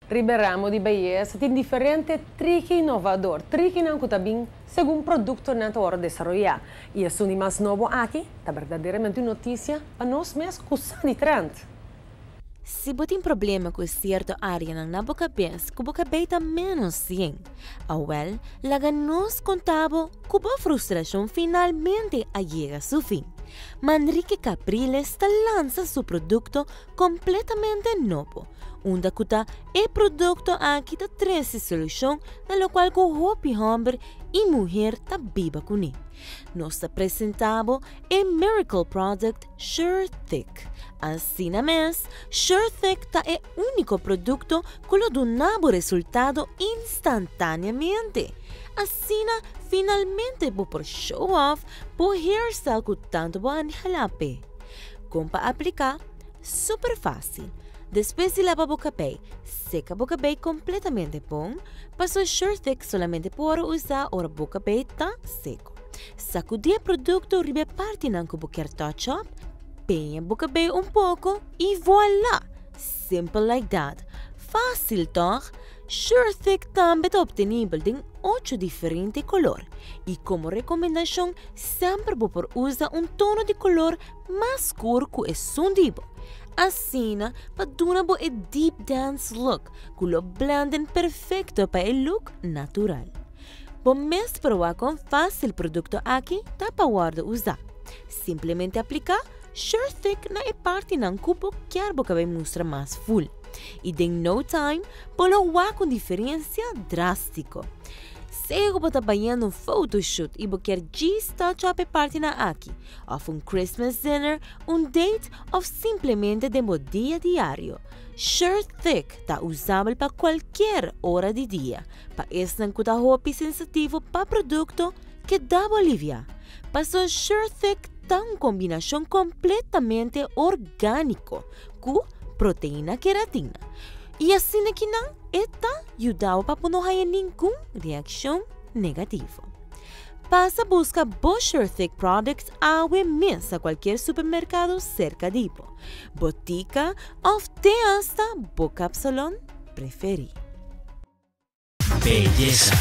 Riba ramo di beyesa tin diferente trick inovador, tricknan cu tambe segun productonan ta wordo desaroya. Y esun mas nobo aki ta berdaderamente un noticia pa nos mes cu sa di trend. Si bo tin problema cu cierto area na bo cabes, cu bo cabey ta menos 100, awel, laga nos conta bo cu bo frustracion finalmente a yega su fin. Manrique Capriles ta lansa su producto completamente nobo. Unda cu ta e producto aki ta trece solucion na loke cu hopi homber y muher ta biba cune. Nos ta presenta bo e Miracle Product Sure Thick. Asina mes, Sure Thick ta e unico producto cu lo duna bo resultado instantaneamente. Asina, finalmente bo por show off bo hairstyle cu tanto bo a anhela pe. Con pa aplica? Super facil. Despues di laba bo cabey, seca bo cabey completamente bon, paso Sure Thick solamente por usa ora bo cabey ta seco. Sacudi e producto riba e partinan cu bo kier touch up, peña bo cabey un poco y voila! Simple like that. Facil, toch? Sure Thick tambe ta obtenibel den ocho diferente color. Y como recomendacion, semper bo por usa un tono di color mas scur cu esun di bo. Asina, pa duna bo e deep dance look, cu lo blend perfecto pa e look natural. Bo mes proba con facil e producto aki ta pa wordo usa. Simplemente aplica Sure Thick na e partinan cu bo kier bo cabey mustra mas full. Y den no time, bo lo wak un diferencia drastico. Sea cu bo ta bayendo un photoshoot y bo kier just touch up e partinan aki, of un Christmas dinner, un date of simplemente den bo dia diario. Sure Thick ta usabel pa cualkier ora di dia. Pa esnan cu ta hopi sensitivo pa producto, keda bo alivia. Paso Sure Thick ta un combinacion completamente organico cu proteina keratina. Y asina cu nan ta yuda pa no haya ningun reaccion negativo. Pasa busca bo Sure Thick Products awe mes na cualkier supermercado cerca di bo, botica of te hasta bo kapsalon preferi. Beyesa.